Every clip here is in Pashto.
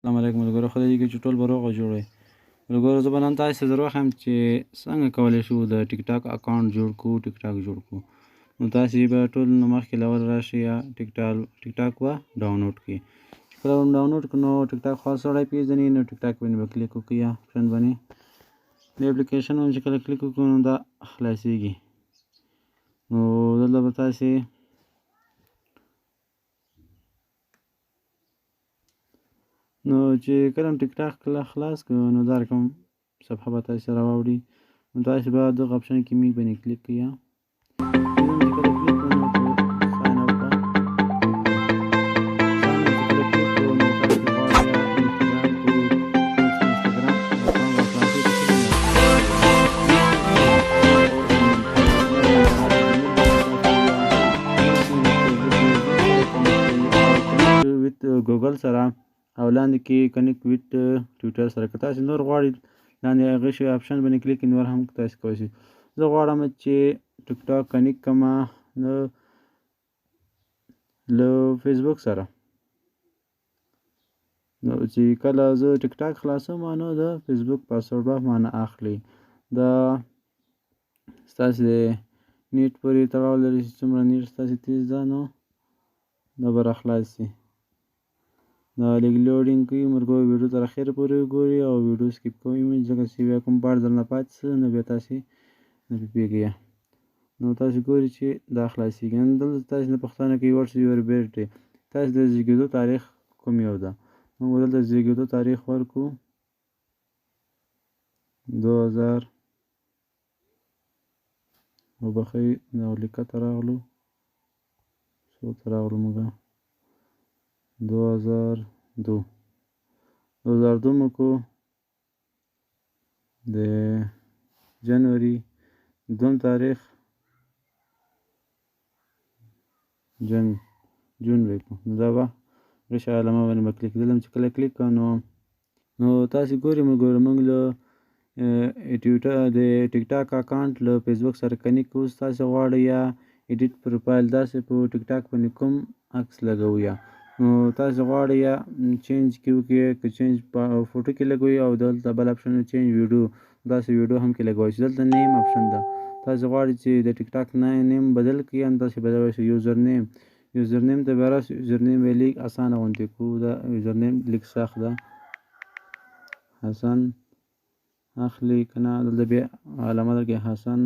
السلام علیکم ملګرو، خدای دې وکړي چې ټول به روغ او جوړ وئ. ملګرو، زه به نن تاسو ته در وښیم چې څنګه کولی شو د ټیک ټاک اکاونټ جوړ کړو، ټیک ټاک جوړ کړو. نو تاسو به ټول نو مخکې له اول راشئ یا ټیک ټاک به ډاونلوډ کړئ. چې کله به ډاونلوډ کړو نو ټیک ټاک خو هر سړی پېژني، نو ټیک ټاک باندې به کلیک وکړئ یا اپشن باندې، د اپلیکیشن باندې چې کله کلیک وکړو نو دا خلاصېږي. نو دلته به تاسې نو چې کله ټیک ټاک کله خلاص کړو نو دا رقم صفحه به تاسې سره واوړي. نو تاسې به دغه اپشن کې می باندې کلیک کړئ. چې کله کلیک کړو نو ساین اپ به ساین اپ چې کله کلیک کړو نو تاسې غواړئ انستګرام کو انستګرام اکاونټ راخلاصوي. ویت ګوګل سره او لاندې کې کنیکټ ویت ټویټر سره. که تاسې نور غواړئ لاندې هغه شی اپشن باندې کلیک نور هم تاسې کولی شئ. زه غواړم چې ټیک ټاک کنیکټ کړم له فیسبوک سره. نو چې کله زه ټیک ټاک خلاصوم نو د فیسبوک پاسورډ به مانه اخلي. دا ستاسې د نیټ پورې تړاو لري چې څومره نیټ ستاسې تیز ده نو دا به راخلاص شي. دا لږ لوډینګ کوي. ملګرو، ویډیو تر اخره پورې وګورئ او ویډیو سکیپ کوئ مه، ځکه چې بیا کوم پارټ درنه پاتې شي نو بیا تاسې نه پوهېږئ. نو تاسې ګورئ چې دا خلاصېږي. نن دلته تاسې نه پوښتنه کوي واټس یور برت ډے، تاسې د زیږېدو تاریخ کوم یو ده. موږ به دلته زیږېدو تاریخ ورکړو 2000، وبخښئ دا لیکه ته راغلو، څو ته راغلو موږ 2002، 2002 مو کو د جنوري دوم تاریخ، جون به کو. نو دا به رشه علامه باندې به کلیک دلته چې کله کلیک کړو نو تاسې ګورئ ملګرو، موږ له ټویټر د ټیک ټاک اکاونټ له فیسبوک سره کنیکټ کړو. تاسې غواړئ یا ایډیټ پروفایل داسې په ټیک ټاک باندې کوم عکس لګوئ یا نو تاسې غواړئ یا چینج کې وکړئ، که چینج په فوټو کې لګوئ او دلته بل اپشن چینج ویډیو، داسې ویډیو هم کې لګوئ شئ. دلته نیم اپشن ده، تاسې غواړئ چې د ټیک ټاک نیم بدل کړئ هم تاسې بدلولی شئ. یوزر نیم، یوزر نیم ته به راسئ، یوزر نیم به یې لږ اسانه غوندې کړو. دا یوزر نیم لږ سخت ده، حسن اخلي که نه دلته بیا علامه درکوي حسن،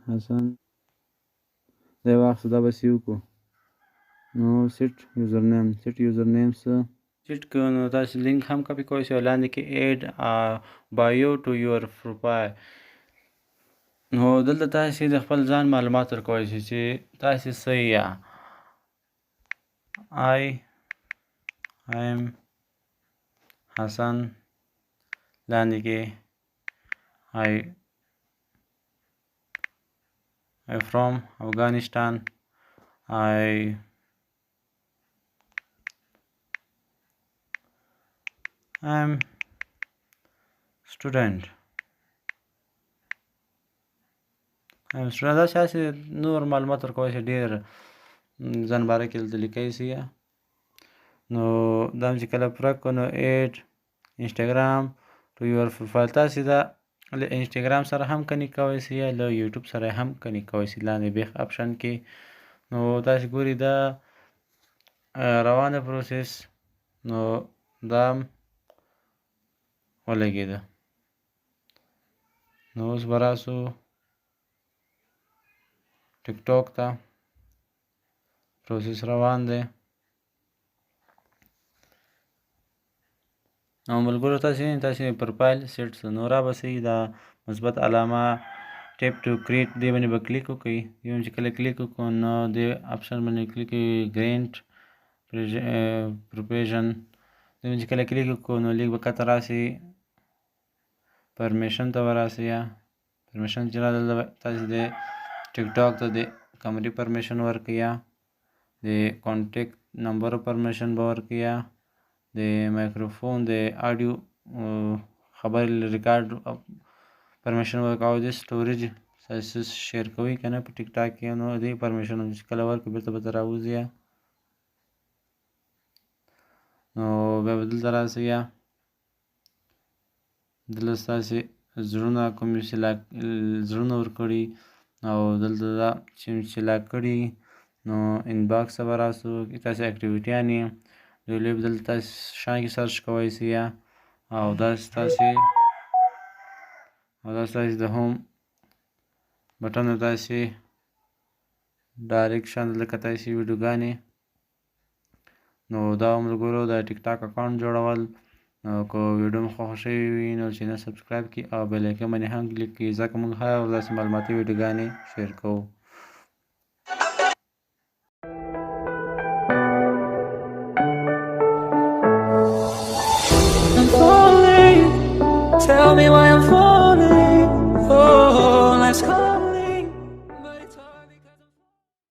حسن دا یې واخیسته، دا به سیو کړو. نو سیټ یوزر نیم، سیټ یوزر نیم څه سیټ کړو نو تاسې لینک هم کاپي کولی شئ. لاندې کې ایډ بایو ټو یور پروفایل، نو دلته تاسې د خپل ځان معلومات ورکولی شئ چې تاسې څه یا آی ایم حسن، لاندې کې I from Afghanistan، I am student، I am student. داسې هسې نور معلومات ورکولی شئ، ډېر ځان باره کې دلته لیکلی شئ. نو دا هم چې کله پوره کړو نو ایډ انسټاګرام ټو یور پروفایل، تاسې دا له انسټاګرام سره هم کنیکټ کولی شئ یا له یوټیوب سره هم کنیکټ کولی شئ لاندې بیخ اپشن کې. نو تاسې ګورئ دا روانه پروسس، نو دا هم ولګېده. نو اوس به راسو ټیک ټاک ته، پروسس روان دی. نو ملګرو تاسې پروفایل سیټ سو، نو را به سئ دا مثبت علامه ټیپ ټو کریټ دې باندې به کلیک وکړئ. دې باندې چې کله کلیک وکړو نو دې اپشن باندې کلیک کوئ، ګرینټ پروفیژن دې باندې چې کله کلیک وکړو نو لیک به کښته راسي، پرمیشن ته به راسي. یا پرمیشن چې راغله دلته تاسې د ټیک ټاک ته د کمرې پرمیشن ورکړئ، یا د کانټیکټ نمبر پرمیشن به ورکړئ، یا د مایکروفون د آډیو خبرې ریکارډ پرمیشن ورکړئ، او د سټوریج تاسې شیر کوئ که نه په ټیک ټاک کې نو دې پرمیشن چې کله ورکړئ بیرته به ته راوځي. بیا به دلته راسئ، دلته ستاسې زړونه کوم چې لاک زړونه ورکړي او دلته دا چې لاک کړي، نو انباکس ته به راسو. تاسې اکټیویټیانې لوی دلته تاسې شان کې سرچ کوی سئ، او دا ستاسې د هوم بټن تاسې ډایرکټ شان دلته کتای سئ ویډیوګانې. نو دا ملګرو د ټیک ټاک اکاونټ جوړول. نو که ویډیو مو خوښه شوې وي نو چینل سبسکرایب کړئ او بیل آیکن باندې هم کلیک کړئ، ځکه موږ هره ورځ داسې معلوماتي ویډیوګانې شیر کوو. Tell me why.